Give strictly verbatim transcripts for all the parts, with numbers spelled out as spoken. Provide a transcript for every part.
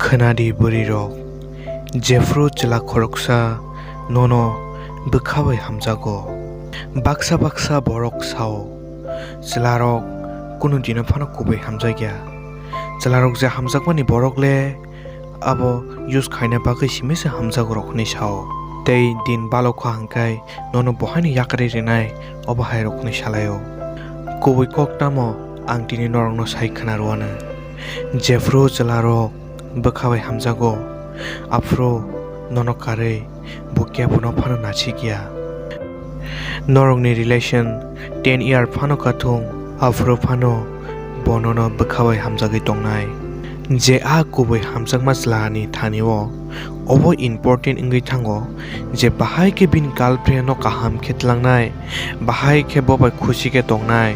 Khwnadi bwrwirok, jephru chwla khoroksa nono bwkha bai hamjago. Baksa baksa borok sao, chwlarok kunu dino phano kubui hamjakya. Chwlarok je hamjakmani borok le abo use khaina bagwi simi se hamjago rok hwnwi sao. Tei din balokha hwnkhe nono bohaino yakarwi rwnai, obo hai rok hwnwi salaio. Kubui kok tamo ang tini norokno sai khna rwano. Jephru chwlarok bwkha bai hamjago, aphuru nono karwi bo kebono phano nasikya. Norokni relation ten year phano kathung, aphuru phano bo nono bwkha bai hamjagwi tongnai. Je a kubui hamjakma chwlani thani-o obo important wngwi thango je bahai khe bini girlfriend no kaham khe tlangnai, bahai khe bo bai khusi khe tongnai,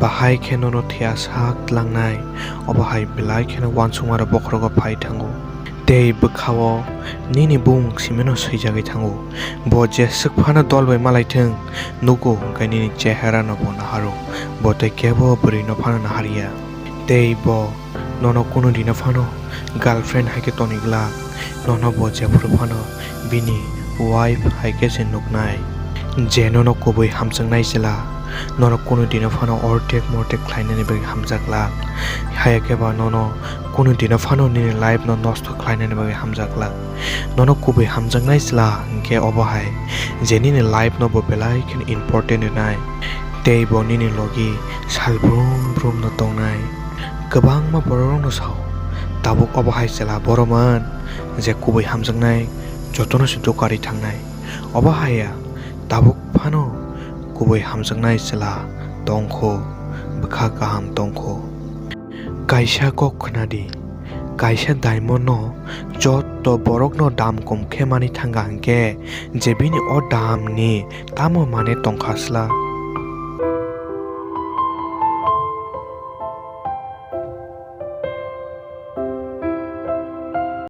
bahai khe nono thwiya sak tlangnai, obo hai belai kheno uansukma rok bokhorogo phai thango. Tei bwkha-o nini bumung simino swijagwi thango. Bo jeswk phano dol bai malaithwng, nugo hwnkhe nini chehera no bo naharo. Bo tei kebo bwrwi no phano naharya. Tei bo nono kunu dino phano girlfriend hai khe toni glak, nono bo jephuru phano bini wife hai khe se nuknai. Je nono kubui hamjaknai chwla, nono kunu dino phano ordek mordek khlainani bagwi hamjak glak. Haya khe ba nono kunu dino phano nini life no nosto khlainani bagwi hamjak glak. Nono kubui hamjaknai chwla hwnkhe obo hai je nini life no bo belai kheno important rwnai. Tei bo nini logi sal brum brum no tongnai. Kwbangma borok rok no sao, tabuk obo hai chwla borok man je kubui hamjaknai jotono se dokarwi thangnai. Obo haya tabuk phano kubui hamjaknai chwla tongkho, bwkha kaham tongkho. Kaisa kok khwnadi, kaisa diamond no joto borok no dam kom khe mani thanga hwnkhe je bini o dam ni tamo mane tongkha sla,